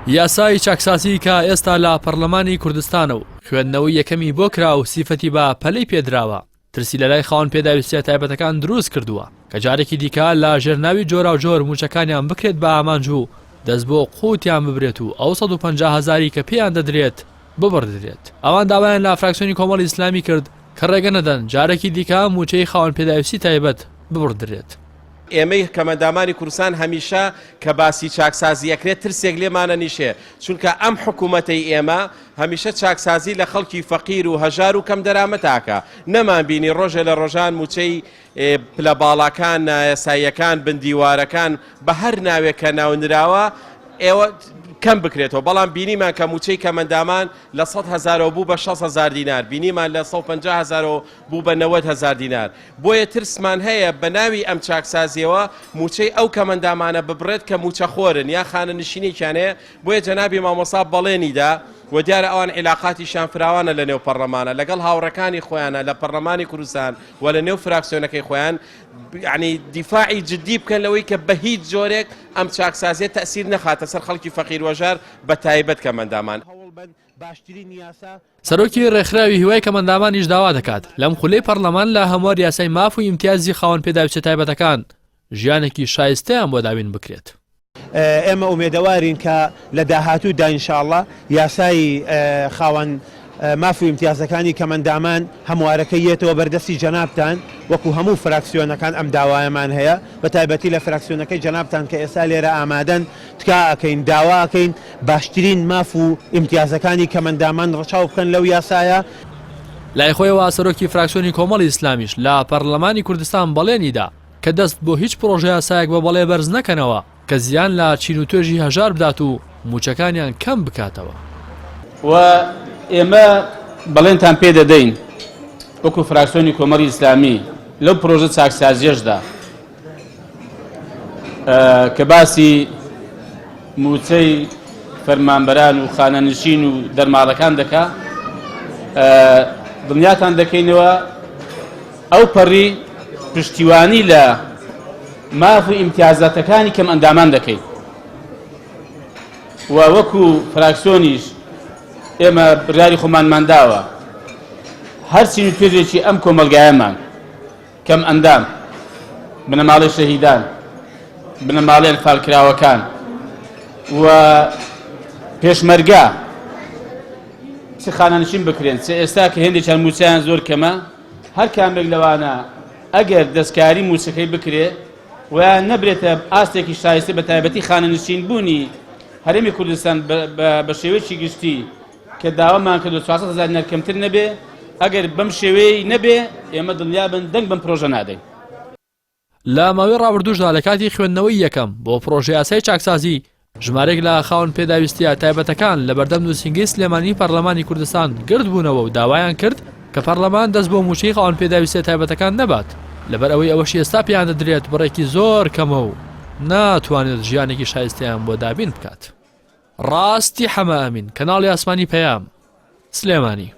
یاسای چاکسازی کە ئێستا لە پەرلەمانی کوردستانە و خوێندنەوەی یەکەمی بۆ کرا و سیفەتی بە پەلەی پێدراوە، ترسی لەلای خاوەن پێداویستیە تایبەتەکان دروست کردووە کە جارێکی دیکە لە ژێر ناوی جۆراوجۆر مووچەکانیان بکرێت بە ئامانج و دەست بۆ قوتیان ببرێت و ئەو 150 هەزاری کە پێیان دەدرێت ببڕدرێت. ئەوان داوایان لە فراکسیۆنی کۆمەڵی ئیسلامی کرد کە ڕێگە نەدەن جارێکی دیکە مووچەی خاوەن پێداویستی تایبەت ببڕدرێت. ئێمەی کەمەندامانی کوردستان هەمیشە کە باسی چاکسازی ئەکرێت ترسێک لێمانە نیشێ، چونکە ئەم حکوومەتەی ئێمە هەمیشە چاکسازی لە خەڵکی فەقیر و هەژار و کەمدەرامەت ئاکا. نەمانبینی ڕۆژێ لە ڕۆژان مووچەی پلە باڵاکان، نایاساییەکان، بن دیوارەکان، بە هەر ناوێک کە ناونراوە ئێوە کەم بکرێتەوە، بەڵام بینیمان کە مووچەی کەمەندامان لە 100 هەزارەوە بوو بە 60 هەزار دینار، بینیمان لە 150 هەزارەوە بوو بە 90 هەزار دینار. بۆیە ترسمان هەیە بە ناوی ئەم چاکسازیەوە مووچەی ئەو کەمەندامانە ببڕێت کە مووچەخۆرن یا خانەنشینێکیان هەیە، بۆیە جەنابی مامۆستا بەڵێنی دا و دیارە ئەوان عیلاقاتیشیان فراوانە لە نێو پەڕلەمانە لەگەڵ هاوڕێکانی خۆیانە لە پەڕلەمانی کوردستان و لە نێو فراکسیۆنەکەی خۆیان یعنی دیفاعی جدی بکەن لەوەی کە بە هیچ جۆرێک ئەم چاکسازیە تەسیر نەخاتە سەر خەڵکی فەقیر وەژار بە تایبەت کەمەندامان. سەرۆکی ڕێکخراوی هیوای کەمەندامانیش داوا دەکات لەم خولەی پەڕلەمان لە هەموار یاسای ماف و ئیمتیازی خاوەن پێداویستیە تایبەتەکان ژیانێکی شایستەیان بۆ دابین بکرێت. ئێمە ئومێدەوارین کە لە داهاتوودا ان شاء اللە یاسای خاوەن ماف و ئیمتیازەکانی کەمئەندامان هەموارەکەی یەتەوە بەردەستی جەنابتان، وەکو هەموو فراکسیۆنەکان ئەم داوایەمان هەیە، بە تایبەتی لە فراکسیۆنەکەی جەنابتان کە ئێستا لێرە ئامادەن، تکا ئەکەین، داوا ئەکەین باشترین ماف و ئیمتیازەکانی کەمئەندامان ڕەچاو بکەن لەو یاسایە. لای خۆیەوە سەرۆکی فراکسیۆنی کۆمەڵی ئیسلامیش لە پەرلەمانی کوردستان بەڵێنی دا کە دەست بۆ هیچ پڕۆژەیاسایەک بە بەڵێ بەرز نەکەنەوە کە زیان لە چین و توێژی هەژار بدات و مووچەکانیان کەم بکاتەوە. و ئێمە بەڵێنتان پێ دەدەین وەکو فراکسیۆنی کۆمەڵی ئیسلامی لەو پرۆژە چاکسازیەشدا کە باسی مووچەی فەرمانبەران و خانەنشین و دەرماڵەکان دەکا دڵنیاتان دەکەینەوە ئەو پەڕی پشتیوانی لە ماف و ئیمتیازاتەکانی کەم ئەندامان دەکەین و وەکو فراکسیۆنیش ئێمە بڕیاری خۆمانمان داوە هەر چین و توێژێکی ئەم کۆمەڵگایەمان کەم ئەندام، بنەماڵەی شەهیدان، بنەماڵەی ئەنفالکراوەکان و پێشمەرگە چ خانەنشین بکرێن چ ئێستا کە هێندێکیان مووچەیان زۆر کەمە هەر کامێک لەوانە ئەگەر دەستکاری مووچەکەی بکرێ و نەبرێتە ئاستێکی شایستە بە تایبەتی خانەنشین بوونی هەرێمی کوردستان بە شێوەیەکی گشتی کە داوامان کردووە 400 هەزار دینار کەمتر نەبێ، ئەگەر بەم شێوەیەی نەبێ ئێمە دڵنیابن دەنگ بەم پرۆژە نادەین. لە ماوەی ڕابردووشدا لە کاتی خوێندنەوەی یەکەم بۆ پڕۆژەیاسای چاکسازی، ژمارەیەک لە خاوەن پێداویستییە تایبەتەکان لە بەردەم نووسینگەی سلێمانی پەرلەمانی کوردستان گردبوونەوە و داوایان کرد کە پەرلەمان دەست بۆ مووچەی خاوەن پێداویستییە تایبەتەکان نەبات لەبەر ئەوەی ئەوەشی ئێستا پێیان دەدرێت بڕێکی زۆر کەمە و ناتوانێت ژیانێکی شایستەیان بۆ دابین بکات. ڕاستی حەمە ئەمین، کەناڵی ئاسمانی پەیام، سلێمانی.